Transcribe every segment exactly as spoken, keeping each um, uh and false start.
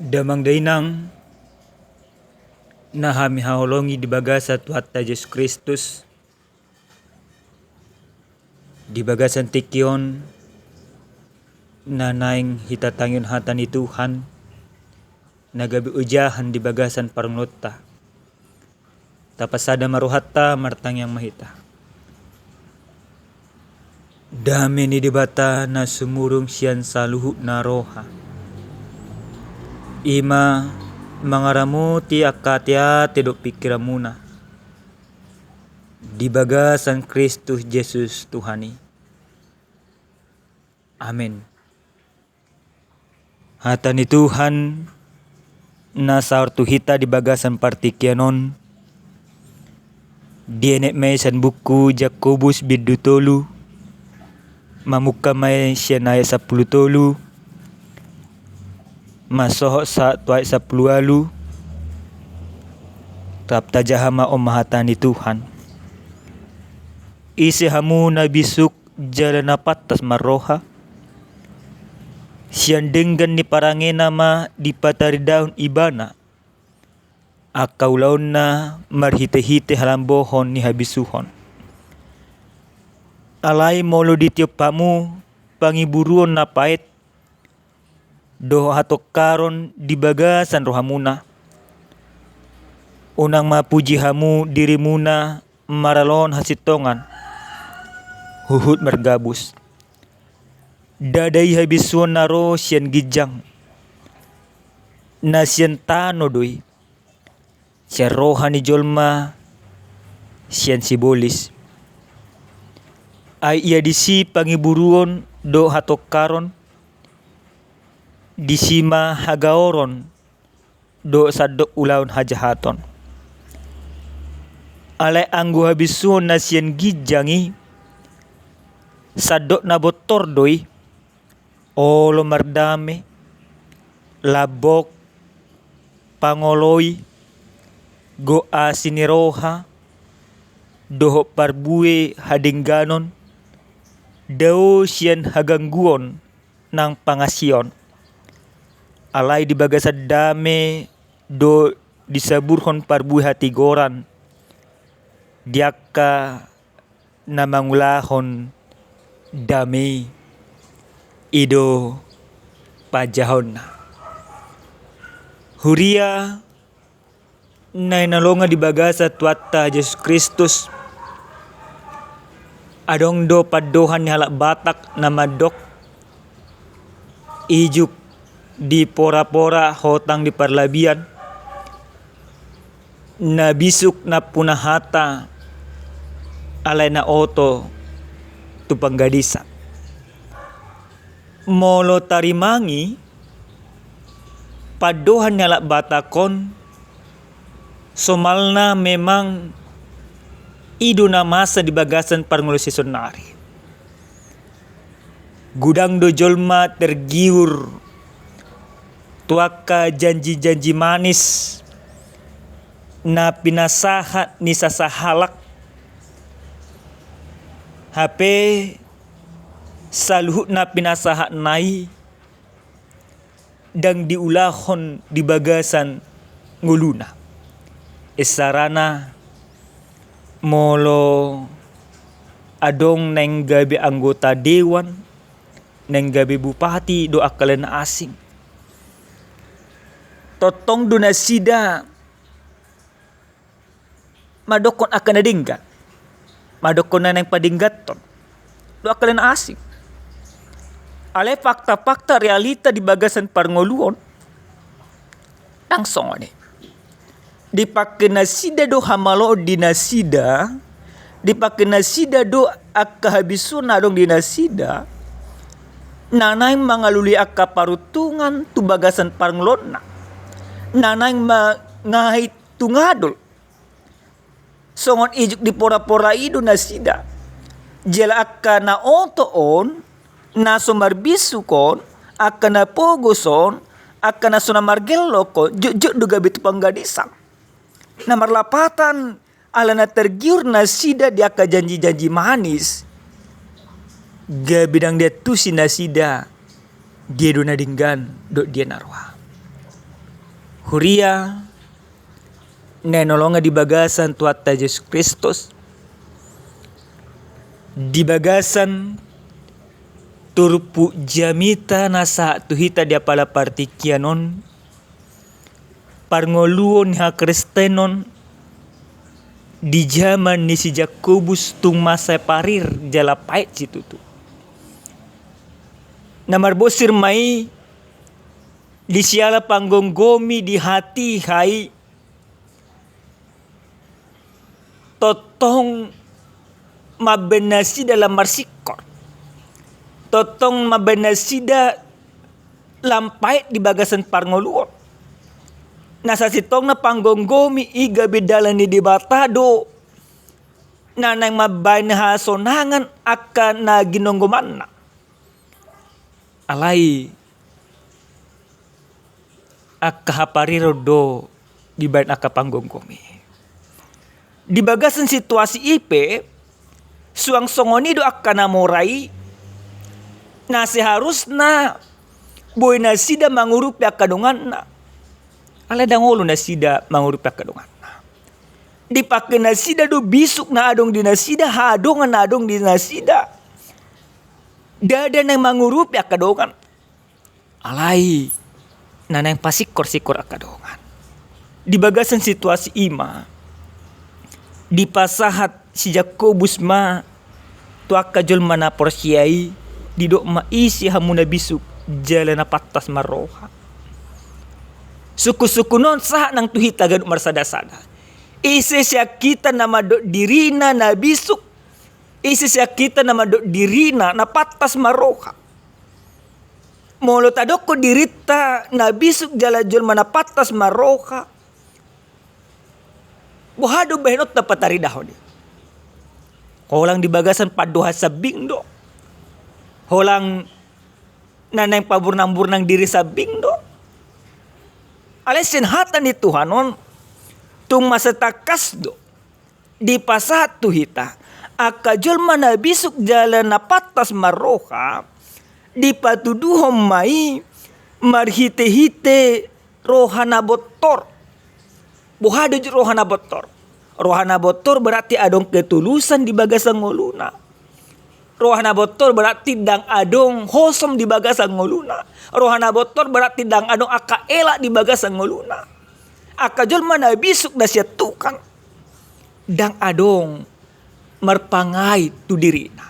Damang dainang na hami haholongi di bagasan Tuhanta Jesus Kristus, di bagasan tingki on na naeng hita tangihon hata ni Tuhan na gabe ojahan di bagasan parngoluonta. Tapasada ma rohanta, martangiang ma hita. Dame ni Debata na sumurung sian saluhutna roha, i ma mangaramoti angka ateate dohot pingkiranmuna di bagasan Kristus Jesus Tuhan i. Amen. Hata ni Tuhan na saor tu hita di bagasan partingkian on, dienet ma i sian buku Jakobus bindu tolu, mamungka ma i sian ayat sampulu tolu, masohot sahat tu ayat sampulu ualu. Rap tajaha ma, on ma hata ni Tuhan. Ise hamu na bisuk jala na pantas marroha? Sian denggan ni parangena ma dipataridahon ibana angka ulaonna marhitehite halambohon ni habisuhon. Alai molo ditiop hamu pangiburuon na paet dohot hatongkaron di bagasan rohamuna, unang ma puji hamu dirimuna maralohon hasintongan, huhut margabus. Ndada i habisuon na ro sian ginjang, na sian tano do i, sian roha ni jolma, sian sibolis. Ai ia disi pangiburuon dohot hatongkaron, disi ma hagaoron dohot sandok ulaon hajahaton. Alai anggo habisuon na sian ginjang i, sandok na bontor do i, olo mardame, lambok, pangoloi, gok asi ni roha, dohot parbue hadengganon, dao sian hagangguon nang pangasion. Alai di bagasan dame do disaburhon parbue hatigoran di angka na mangulahon dame i. I do panjahonna. Huria na hinaholongan di bagasan Tuhanta Jesus Kristus, adong do pandohan ni halak Batak na mandok, ijuk dipora-pora hotang di parlabian, na bisuk nampuna hata, alai na oto tu panggadisan. Molo tarimangi pandohan ni halak Batak on, somalna memang i do na masa di bagasan parngoluon sisonari. Godang do jolma tergiur tu angka janji-janji manis na pinasahat ni sasahalak, hape saluhut na pinasahatna i ndang diulahon di bagasan ngoluna. Isarana, molo adong naeng gabe anggota dewan, naeng gabe bupati dohot angka na asing, tongtong do nasida mandokkon angka na denggan, mandokkon na naeng padengganhon dohot angka na asing. Alai fakta-fakta realita di bagasan parngoluon ndang songon i. Dipake nasida do hamaloon di nasida, dipake nasida do angka habisuon na adong di nasida, na naeng mangalului angka paruntungan tu bagasan parngoluonna, na naeng mangait tu ngadul. Songon ijuk dipora-pora i do nasida. Jala angka na oto on, na so marbisuk on, angka na pogos on, angka na so na margellok on, jotjot do gabe tu panggadisan. Na marlapatan, ala na tergiur nasida di angka janji-janji manis, gabe ndang diantusi nasida dia do na denggan dohot dia na roa. Huria na hinaholongan di bagasan Tuhanta Jesus Kristus, di bagasan turpuk jamita na sahat tu hita di apala partingkian on, parngoluon ni hakristenon di jaman ni si Jakobus tung mansai parir jala paet situtu. Na marbosir ma i di siala panggomgomi di hatiha i, tongtong mambaen nasida lam marsingkor, tongtong mambaen nasida lam paet di bagasan parngoluon. Na sasintongna panggomgomi i gabe dalan ni Debata do na naeng mambaen hasonangan angka na ginonggomanna. Alai angka hapariron do dibaen angka panggomgomi. Di bagasan situasi i pe, suang songon i do angka na mora i, na seharusna boi nasida mangurupi angka donganna. Alai ndang olo nasida mangurupi angka donganna. Dipake nasida do bisuk na adong di nasida, hadongan na adong di nasida. Ndada naeng mangurupi angka dongan. Alai na naeng pasingkorsingkor angka dongan. Di bagasan situasi i ma dipasahat si Jakobus ma tu angka jolma na porsea i, didok ma, ise hamu na bisuk jala na pantas marroha. Sungkunsungkun on sahat nang tu hita ganup marsadasada. Ise sian hita na mandok dirina na bisuk? Ise sian hita na mandok dirina na pantas marroha? Molo tadokkon dirinta na bisuk jala jolma na pantas marroha, boha do bahenonta pataridahon i? Holan di bagasan pandohan sambing do? Holan na naeng paburnangburnang diri sambing do? Alai sian hata ni Tuhan on tung mansai tangkas do dipasahat tu hita, angka jolma na bisuk jala na pantas marroha, dipatuduhon ma i marhitehite roha na bontor. Boha do roha na bontor? Roha na bontor berarti adong ketulusan di bagasan ngoluna. Roha na bontor berarti ndang adong hosom di bagasan ngoluna. Roha na bontor berarti ndang adong angka elak di bagasan ngoluna. Angka jolma na bisuk na sian Tuhan, ndang adong marpangai tu dirina.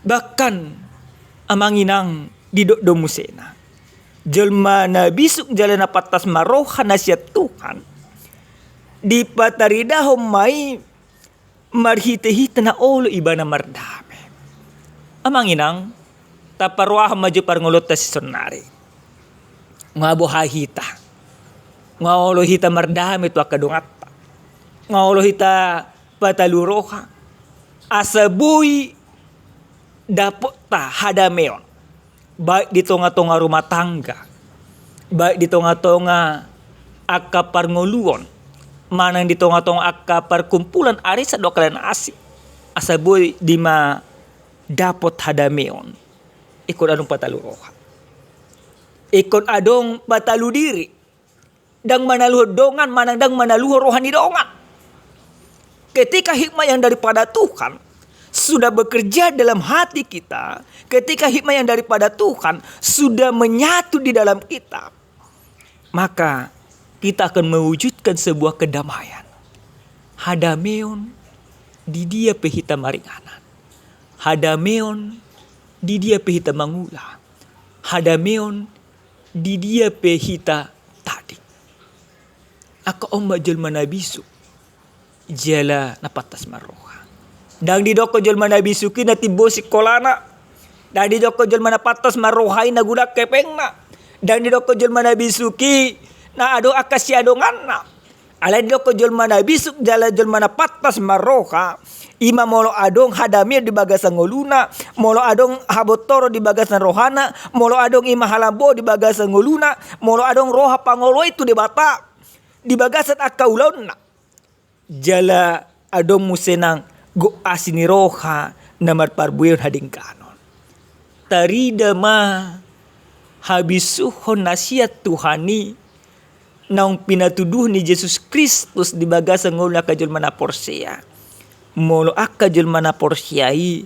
Bahkan, amang inang, didok do musena, jolma na bisuk jala na pantas marroha na sian Tuhan, dipataridahon ma i marhitehite na olo ibana mardame. Amang inang, taparrohahon ma jo parngoluonta sisonari. Nga boha hita? Nga olo hita mardame tu angka donganta? Nga olo hita patalu roha asa boi dapotta hadameon, baik di tongatonga rumah tangga, baik di tongatonga angka parngoluon, manang di tongatonga angka parkumpulan arisan dohot angka na asing, asa boi di ma dapot hadameon? Ingkon adong patalu roha, ingkon adong patalu diri. Ndang manaluhon dongan manang ndang manaluhon roha ni dongan. Ketika hikmat yang daripada Tuhan sudah bekerja dalam hati kita, ketika hikmat yang daripada Tuhan sudah menyatu di dalam kita, maka kita akan mewujudkan sebuah kedamaian. Hadameon di dia pe hita maringanan. Hadameon di dia pe hita mangula. Hadameon di dia pe hita tading. Angka on ma jolma na bisuk jala na pantas marroha. Ndang didokkon jolma na bisuk i na timbo singkolana. Ndang didokkon jolma na pantas marroha i na godang hepengna. Ndang didokkon jolma na bisuk i na adong angka siadonganna. Alai didokkon jolma na bisuk jala jolma na pantas marroha, i ma molo adong hadameon di bagasan ngoluna, molo adong habontoron di bagasan rohana, molo adong i ma halamboon di bagasan ngoluna, molo adong roha pangoloi tu Debata di bagasan angka ulaonna. Jala adong muse nang gok asi ni roha na marparbue hadengganon. Tarida ma habisuhon na sian Tuhan i naung pinatuduhon ni Jesus Kristus di bagasan ngolu ni angka jolma na porsea. Molo angka jolma na porsea i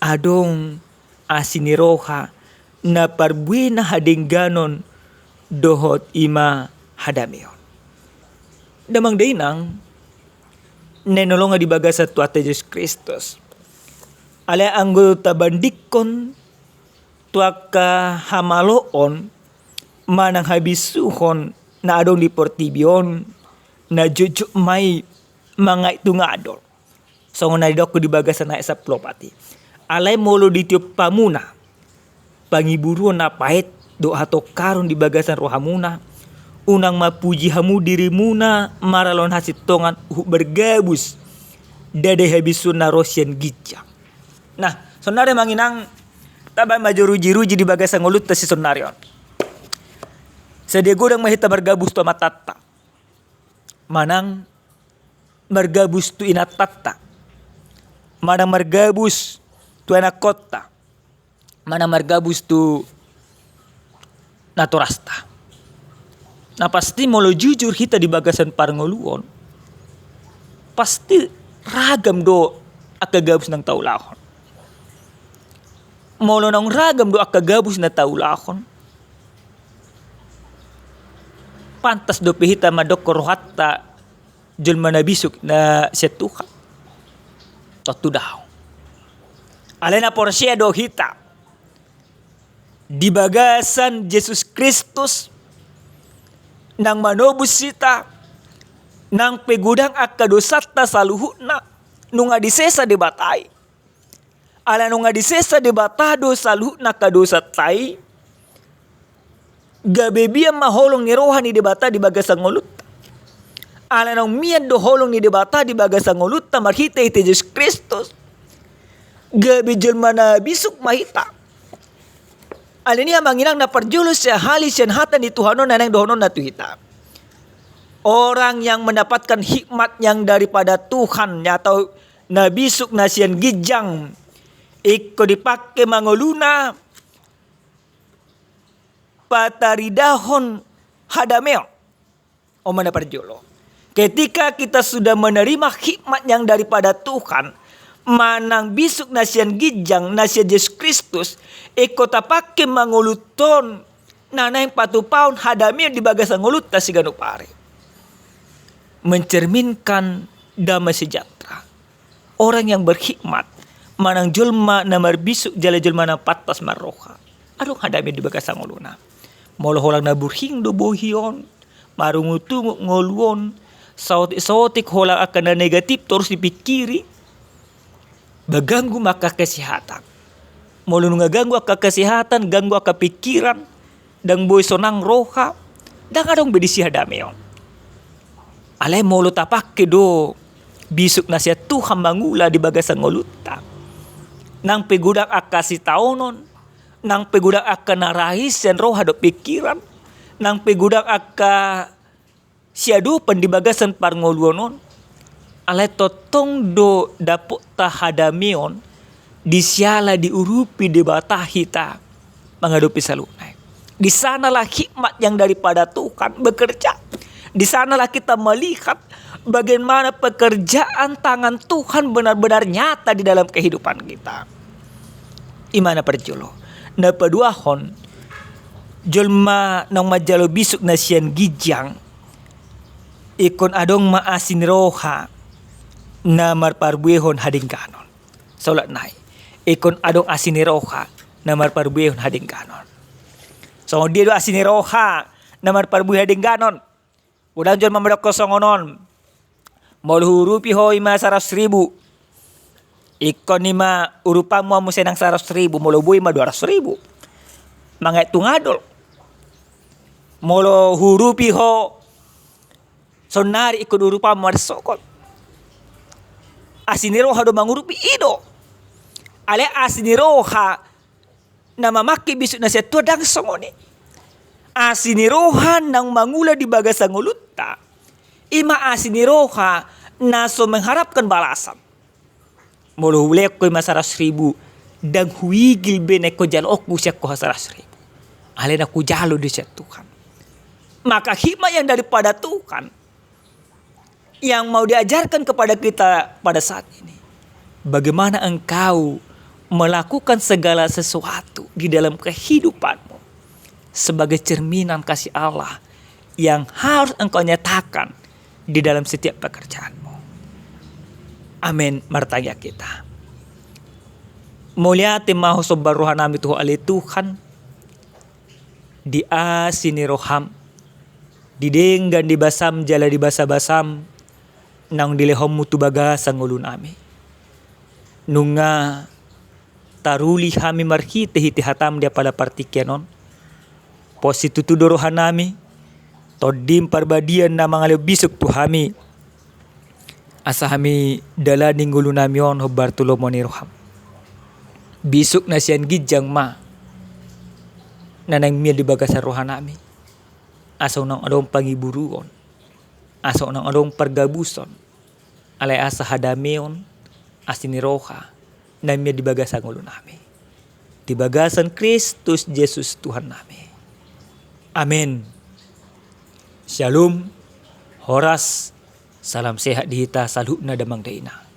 adong asi ni roha na parbuena hadengganon dohot i ma hadameon. Damang dainang na hinaholongan di bagasan Tuhanta Jesus Kristus. Alai anggo tabandingkon tu angka hamaloon manang habisuhon na adong di portibi on, na jotjot ma i mangaek tu ngador. Songon na didok di bagasan ayat sampulu opat i. Alai molo ditiop hamuna pangiburuon na paet dohot hatongkaron di bagasan rohamuna, unang ma puji hamu dirimuna maraloan hasintongan huhut margabus, ndada i habisuhon na ro sian ginjang. Nah, saonari amang inang, taba ma jo rujiruji di bagasan ngolunta sisaonari on. Sai dia godang ma hita margabus tu amantanta, manang margabus tu inantanta, manang margabus tu anakkonta, manang margabus tu natorasta. Na pasti molo jujur hita di bagasan parngoluon, pasti ragam do angka gabus naung taulahon. Molo naung ragam do angka gabus na taulahon, pantas dope hita mandokkon rohanta jolma na bisuk na sian Tuhan? Tontu daong. Alai na porsea do hita di bagasan Jesus Kristus, naung manobus hita, naung pe godang angka dosanta saluhutna, nunga disesa Debata i. Ala nunga disesa Debata do saluhutna angka dosanta i, gabe mian ma holong ni roha ni Debata di bagasan ngolunta. Ala naung mian do holong ni Debata di bagasan ngolunta marhitehite Jesus Kristus, gabe jolma na bisuk ma hita. Alani i amang inang na parjolo, sahali sian hata ni Tuhan on na naeng dohononna tu hita. Orang yang mendapatkan hikmat yang daripada Tuhan, atau na bisuk na sian ginjang, ingkon dipake ma ngoluna pataridahon hadameon. On ma na parjolo. Ketika kita sudah menerima hikmat yang daripada Tuhan, manang bisuk na sian ginjang na sian Jesus Kristus, ingkon tapake ma ngolunta on na naeng patupahon hadameon di bagasan ngolunta siganup ari. Mencerminkan damai sejahtera. Orang yang berhikmat, manang jolma na marbisuk jala jolma na pantas marroha, adong hadameon di bagasan ngoluna. Molo holan na burhing do bohi on, marungutungut ngolu on, saotik-saotik holan angka na negatif torus dipingkiri, ba ganggu ma angka kesehatan. Molo nunga ganggu angka kesehatan, ganggu angka pingkiran, ndang boi sonang roha, ndang adong be disi hadameon. Alai molo tapake do bisuk na sian Tuhan mangula di bagasan ngolunta, nang pe godang angka sitaonon, nang pe godang angka na raihan sian roha dohot pingkiran, nang pe godang angka siadopan di bagasan parngoluon on, alai tongtong do dapotta hadameon di siala diurupi Debata hita mangadopi saluhutna i. Di sanalah hikmat yang daripada Tuhan bekerja. Di sanalah kita melihat bagaimana pekerjaan tangan Tuhan benar-benar nyata di dalam kehidupan kita. I ma na parjolo. Na paduahon, jolma naung manjalo bisuk na sian ginjang, ingkon adong ma asi ni roha na marparbuehon hadengganon. Saolat nai, ingkon adong asi ni roha na marparbuehon hadengganon. Songon dia do asi ni roha na marparbue hadengganon? Godang jolma mandokkon songon on. Molo huurupi ho i ma saratus ribu, ingkon i ma urupanmu hamu sai nang saratus ribu, molo boi ma dua ratus ribu. Mangaek tu ngador. Molo huurupi ho saonari, ingkon urupanmu ma songon. Asi ni roha do mangurupi, i do. Alai asi ni roha na mamangke bisuk na sian Tuhan ndang songon i. Asi ni roha naung mangula di bagasan ngolunta, i ma asi ni roha na so mengharapkan balasan. Molo hulehon ho i ma saratus ribu, ndang huigil be na ingkon jaloonku sian ho saratus ribu. Alai na hujalo do sian Tuhan. Maka hikmat yang daripada Tuhan yang mau diajarkan kepada kita pada saat ini, bagaimana engkau melakukan segala sesuatu di dalam kehidupanmu sebagai cerminan kasih Allah yang harus engkau nyatakan di dalam setiap pekerjaanmu. Amin. Martangiang hita. Mauliate ma huhombar rohanami tu Ho ale Tuhan, di asi ni roham, di denggan ni basam jala di basabasam, naung dilehonmu tu bagasan ngolunami. Nunga taruli hami marhitehite hatam di apala partingkian on. Pos situtu do rohanami, Tondim Parbadian na mangalehon bisuk tu hami, asa hami dalani ngolunami on hombar tu lomo ni roham. Bisuk na sian ginjang ma na naeng mian di bagasan rohanami, asa unang adong pangiburuon, asa unang adong pargabuson, alai asa hadameon, asi ni roha na mian di bagasan ngolunami, di bagasan Kristus Jesus Tuhannami. Amin. Syalom. Horas. Salam sehat di hita saluhutna damang dainang.